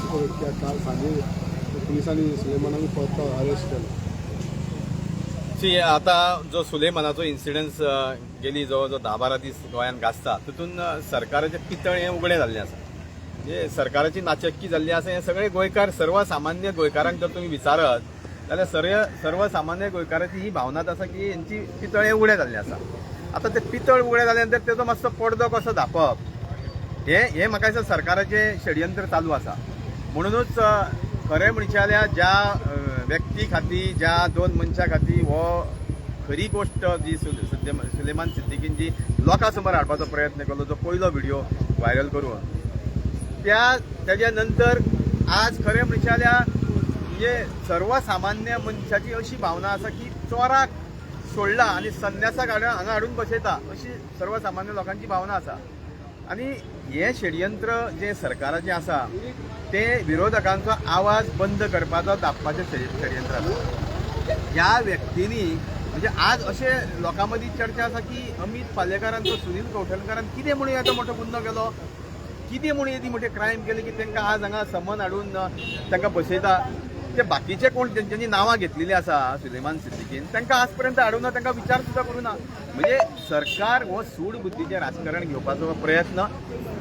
कशें पळयता? काल सांजे पुलिसांनी सुलेमानाक परतो अरेस्ट केलो. सी, आतां जो सुलेमानाचो इन्सिडन्स गेली जवळ जवळ 10-12 दीस गोंयांत गाजता, तितून सरकाराचें पितळ हें उगडें जाल्लें आसा. म्हणजे सरकाराची नाचक्की जाल्ली आसा. हें सगळे गोंयकार, सर्वसामान्य गोंयकारांक जर तुमी विचारत जाल्यार सर्वसामान्य गोंयकाराची ही भावना आसा की हेंची पितळ हें उगडें जाल्लें आसा. आतां तें पितळ उगडें जाल्या नंतर तेजो मातसो पडदो कसो धांपप हें हें म्हाका दिसता सरकाराचें षडयंत्र चालू आसा. म्हणुनूच खरें म्हणचे जाल्यार ज्या व्यक्ती खातीर, ज्या दोन मनशां खातीर हो खरी गोश्ट जी सुलेमान सिद्दीकीन जी लोकां समोर हाडपाचो प्रयत्न केलो, जो पयलो व्हिडिओ व्हायरल करून, तेज्या नंतर आज खरें म्हणचे जाल्यार म्हणजे सर्वसामान्य मनशाची अशी भावना आसा की चोराक सोडला आनी संन्यासाक हांगा हाडून बसयता, अशी सर्वसामान्य लोकांची भावना आसा. आनी हें षडयंत्र जें सरकाराचें आसा तें विरोधकांचो आवाज बंद करपाचो, दाबपाचें षडयंत्र आसा. ह्या व्यक्तींनी म्हणजे आज अशें लोकां मदीं चर्चा आसा की अमीत पालेकारान तो सुनील कवठणकारान कितें म्हणून येदो मोठो गुन्नो केलो, कितें म्हणून येदी मोठी क्रायम केली की तांकां आज हांगा समन हाडून तांकां बसयता. ते बाकीचे कोण तेंच्यांनी नांवां घेतलेलीं आसा सुलेमान सिद्दीकीन, तांकां आज पर्यंत हाडूंक ना, तांकां विचार सुद्दां करूं ना. म्हणजे सरकार हो सूड बुद्दीचें राजकारण घेवपाचो प्रयत्न,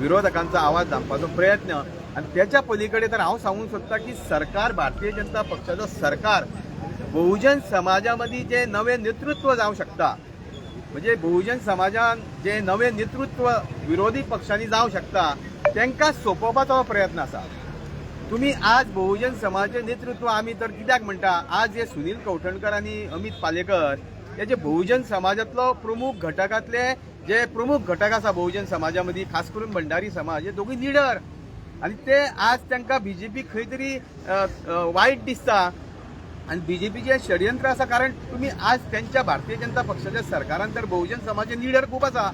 विरोधकांचो आवाज धांपपाचो प्रयत्न. आनी तेच्या पलीकडे तर हांव सांगूंक सोदतां की सरकार, भारतीय जनता पक्षाचो सरकार बहुजन समाजा मदीं जें नवें नेतृत्व जावं शकता, म्हणजे बहुजन समाजान जें नवें नेतृत्व विरोधी पक्षांनी जावं शकता, तांकां सोंपोवपाचो प्रयत्न आसा. तुमी आज बहुजन समाजाचें नेतृत्व आमी तर कित्याक म्हणटा, आज हे सुनील कवठणकर आनी अमीत पालेकर हे जे बहुजन समाजांतलो प्रमुख घटकांतले जे प्रमुख घटक आसा बहुजन समाजा मदीं, खास करून भंडारी समाज, हे दोगूय लिडर. आनी ते आज तांकां बीजेपी खंय तरी वायट दिसता आनी बीजेपीचें षडयंत्र आसा. कारण तुमी आज तेंच्या भारतीय जनता पक्षाच्या सरकारान तर बहुजन समाजाचे लिडर खूब आसा,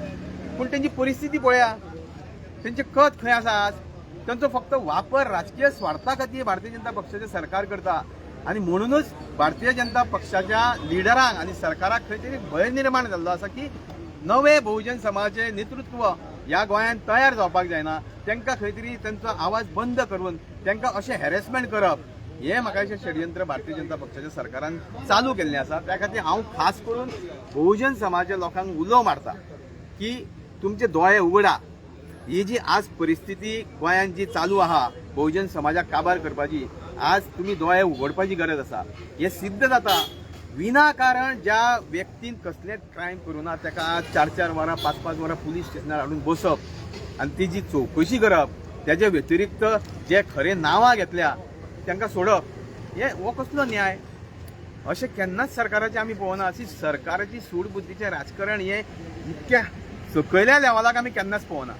पूण तेंची परिस्थिती पळया, तेंचे कद खंय आसा. आज तांचो फक्त वापर राजकीय स्वार्था खातीर भारतीय जनता पक्षाचें सरकार करता. आनी म्हणुनूच भारतीय जनता पक्षाच्या लिडरांक आनी सरकाराक खंय तरी भंय निर्माण जाल्लो आसा की नवे बहुजन समाजाचें नेतृत्व ह्या गोंयांत तयार जावपाक जायना, तांकां खंय तरी तांचो आवाज बंद करून तांकां अशें हॅरेसमेंट करप हें म्हाका अशें षडयंत्र भारतीय जनता पक्षाच्या सरकारान चालू केल्लें आसा. त्या खातीर हांव खास करून बहुजन समाजाच्या लोकांक उलो मारता की तुमचे दोळे उगडा. ही जी आज परिस्थिती गोंयांत जी चालू आहा बहुजन समाजाक काबार करपाची, आज तुमी दोळे उगडपाची गरज आसा. हें सिद्ध जाता विनाकारण ज्या व्यक्तीन कसलेंच क्रायम करूं ना ताका आज 4-4 वरां, 5-5 वरां पुलीस स्टेशनार हाडून बसप आनी ती जी चवकशी करप, तेजे व्यतिरिक्त जे खरे नांवां घेतल्या तांकां सोडप, हे हो कसलो न्याय? अशें केन्नाच सरकाराचें आमी पळोवना. अशी सरकाराची सूड बुद्दीचें राजकारण हें इतक्या सकयल्या लेवलाक आमी केन्नाच पळोवना.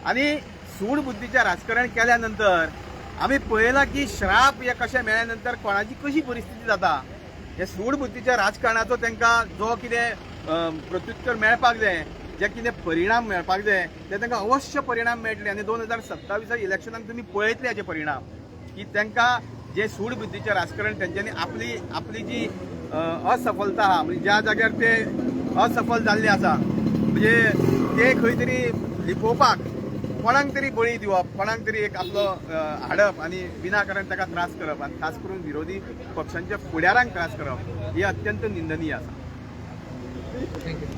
आनी सूड बुद्दीचें राजकारण केल्या नंतर आमी पळयलां की श्राप हे कशें मेळ्ळ्या नंतर कोणाची कशी परिस्थिती जाता. हे सूड बुद्दीच्या राजकारणाचो तांकां जो कितें प्रत्युत्तर मेळपाक जाय, जे कितें परिणाम मेळपाक जाय ते तांकां अवश्य परिणाम मेळटले. आनी 2027 इलेक्शनाक तुमी पळयतले हाचे परिणाम की तांकां जे सूड बुद्दीचें राजकारण तेंच्यांनी आपली आपली जी असफलता आहा, म्हणजे ज्या जाग्यार ते असफल जाल्ले आसा, म्हणजे ते खंय तरी लिपोवपाक कोणाक तरी बळी दिवप, कोणाक तरी एक आपलो हाडप आनी विनाकारण ताका त्रास करप आनी खास करून विरोधी पक्षांच्या फुडारांक त्रास करप हे अत्यंत निंदनीय आसा. Thank you.